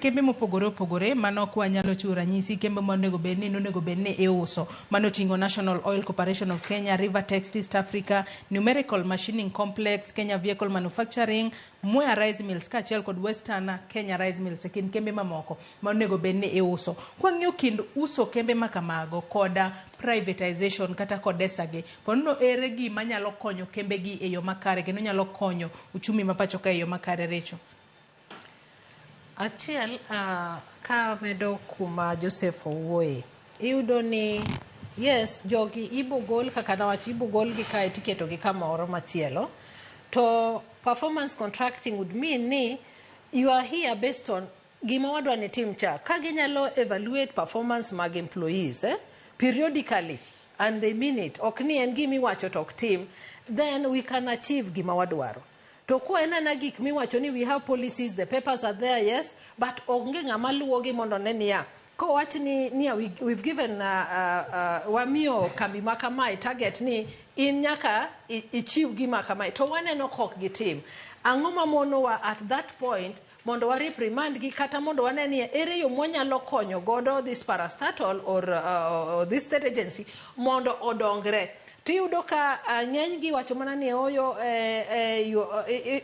Kembe mopogore opogore mano ok wanyalo chiwo ranyisi kembe monego bed ni nonego bed ni iuso. Mano oting'o National Oil Corporation of Kenya, Rivatex East Africa, Numerical Machining Complex, Kenya Vehicle Manufacturing, Mwea Rice Mills kaachiel kod Western Kenya Rice Mills e kind kembe mamoko ma onego bed ni iuso. Kwang'iyo kind uso kembe ma kamago koda privatization kata kodesa gi, ponono ere gima nyalo konyo kembe gi e yo makare kendo nyalo konyo uchumi ma pacho ka e yo makare Rachel? Achiel, ka amedo kuma Joseph owuoye, iyudo ni yes, jogi ibogol kaka nawacho, ibogol gi kae tiketo gi kamoro machielo. To performance contracting would mean ni you are here based on gima wadwa ni tim cha. Ka ginyalo evaluate performance mag employees, periodically, and they mean it, ok ni en gima iwacho to ok tim, then we can achieve gima wadwaro. To kwa en ana gik miwacho ni we have policies, the papers are there, yes, but onge ng'ama luwogi mondo ne niya. Kowach ni niya, we've given, wamiyo kambi ma kamae target ni in nyaka ichiw gima kamae, to waneno kok gitim. Ang'o mamonowa at that point mondo wa reprimand gi kata mondo wane ni ere yo mwanyalo konyo godo this parastatal or this state agency mondo odongre? Tiyudo ka ng'eny gi wacho mana ni oyo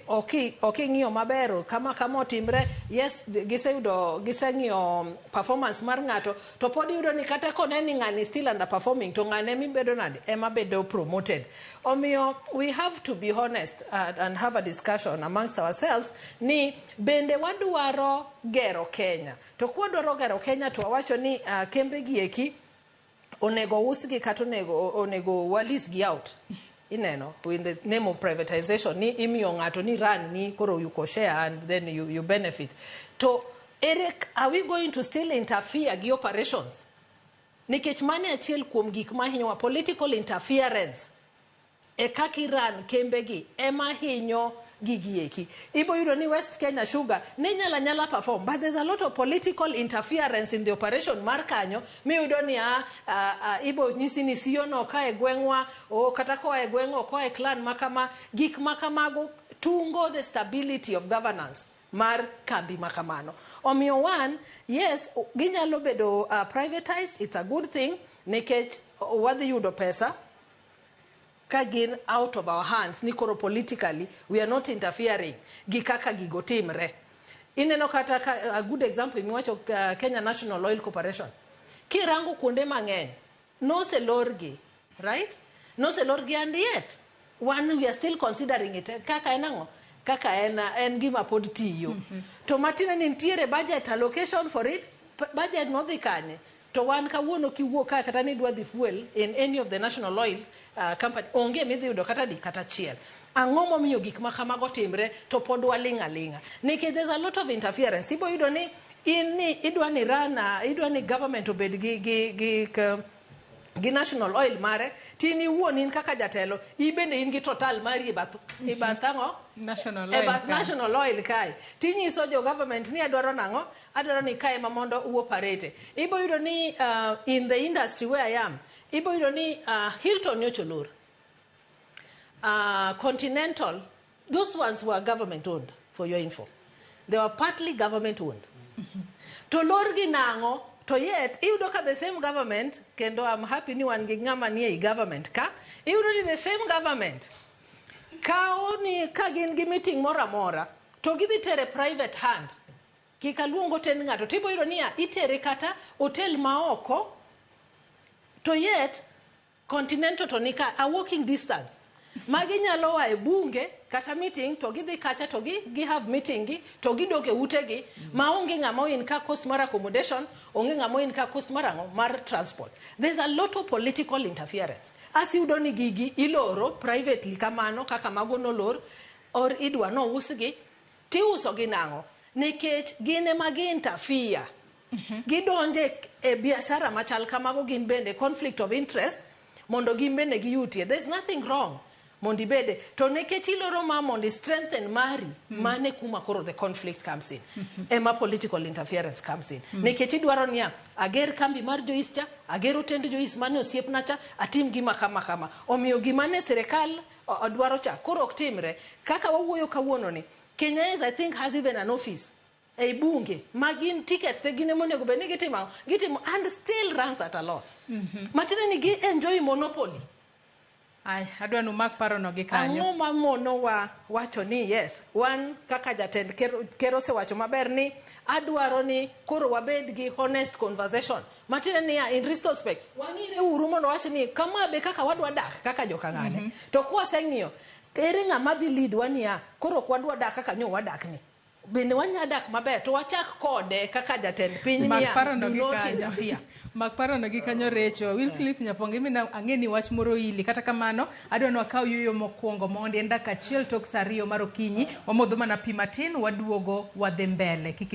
ok ing'iyo maber kama kama otimre. Yes, giseyudo, giseng'iyo performance mar ng'ato, to pod iyudo ni kata kone ni ng'ani still underperforming, to ng'ane mibedo nade ema bedo promoted. Omiyo we have to be honest and have a discussion amongst ourselves ni bende wadwaro gero Kenya. To kwadwaro gero Kenya to wawacho ni kembe gi eki onego usgi kata onego wa lease gi out. Ineno, in the name of privatization ni imiyo ng'ato ni run ni koro you co-share and then you benefit. To ere, are we going to still interfere gi operations? Nikech mano e achiel kuom gik mahinyowa, political interference e kaka i-run kembegi ema hinyo gigi eki. Ibo yudo ni West Kenya Sugar ne nyalo anyala perform, but there's a lot of political interference in the operation mar kanyo, miyudo ni ibo nyisi ni CEO no ka e gweng'wa o kata koa e gweng'wa, koa e clan makama. Gik makamago tungo the stability of governance mar kambi makamano. Omiyo one, yes, ginyalo bedo privatized, it's a good thing nikech wadhi yudo pesa ka gin out of our hands, ni koro politically we are not interfering gi kaka gigo timre. Ineno kata ka, a good example miwacho, Kenya National Oil Corporation, kirango kuonde mang'eny noselorgi, right? Noselorgi, and yet one, we are still considering it kaka en ang'o, kaka en gima pod tiyo. To matine ni nitiere budget allocation for it, budget nodhi kanye? To wan kawuono kiwuok ka kata ni idwa dhi fuel in any of the national oil company, onge midhi yudo kata di kata achiel. Ang'o momiyo gik ma kamago timre to pod waling' aling'a? Nikech there's a lot of interference. Ibo yudo ni in ni idwa ni run, idwa ni government obed gi national oil mare, tin iwuon in kaka jatelo in bende in gi Total mari e bath ang'o? National e Oil bath ka. National Oil kae tinyiso jo government ni adwaro nang'o, adwaro ni kae ma mondo uoperate. Ibo yudo ni in the industry where I am, ibo yudo ni Hilton nyocha olor, Continental, those ones were government owned, for your info. They were partly government owned. To lorgi nang'o? To yet, iyudo ka the same government, kendo I'm happy ni wan gi ng'ama nie i government ka, iyudo ni the same government kawo ni ka gin gi meeting moro amora, to gidhi tere private hand. Kik aluong otel ng'ato, tibo yudo niya, itere kata hotel ma oko, to yet Continental to nika a walking distance. Magi nyalo a e bunge kata meeting to gidhi kacha to gi have meeting gi to gidok e utegi ma onge ng'ama o incur cost mar accommodation, onge ng'ama o incur cost mar ang'o, mar transport. There's a lot of political interference. As iyudo ni gigi iloro privately kamano kaka mago nolor or idwa nousgi, tiuso gi nang'o? Nikech gin ema gi interfere. Gidonje e biashara machal kamago, gin bende conflict of interest mondo gin bende giyutie. There's nothing wrong mondo ibede, to nikech iloro ma mondo i strengthen mari, mane kuma koro the conflict comes in, ema political interference comes in, nikech idwaro niya, ager kambi mar Joyce cha, ager otend Joyce mane osiepna cha, atim gima kama kama. Omiyo gima ne sirikal dwaro cha koro ok timre. Kaka wawuoyo kawuono ni, Kenya Airways, I think, has even an office. Ei bunge ma gin tickets te gin emonego bed ni gitimo ang'o? Gitimo and still runs at a loss. Matiende ni gi enjoy monopoly. Ay, adwa ni umak parono gi kanyo. Ang'o ma monowa wacho ni yes, wan kaka jatend ker, ker osewacho maber ni adwaro ni koro wabed gi honest conversation. Matiende niya, in retrospect, wang'ire uru mondo wach ni kama be kaka wadwa dak kaka jokang'ane. To kwaseng'iyo, ere ng'ama dhi lead wa niya, koro ok wadwa dak kaka nyo wadak ni. Bende wanya dak maber to wachak kode kaka jatend piny Mak niya, parono do gi not kanyo. interfere. Mak parono gi kanyo Recho. Wycliffe Nyafonge mina ang'e ni wach moro ili. Kata kamano, adwa ni wakaw yueyo mokwongo mondi en dakika achiel tok saa ariyo mar okinyi. Wamodho mana pi matin, waduogo wadhi mbele. Kik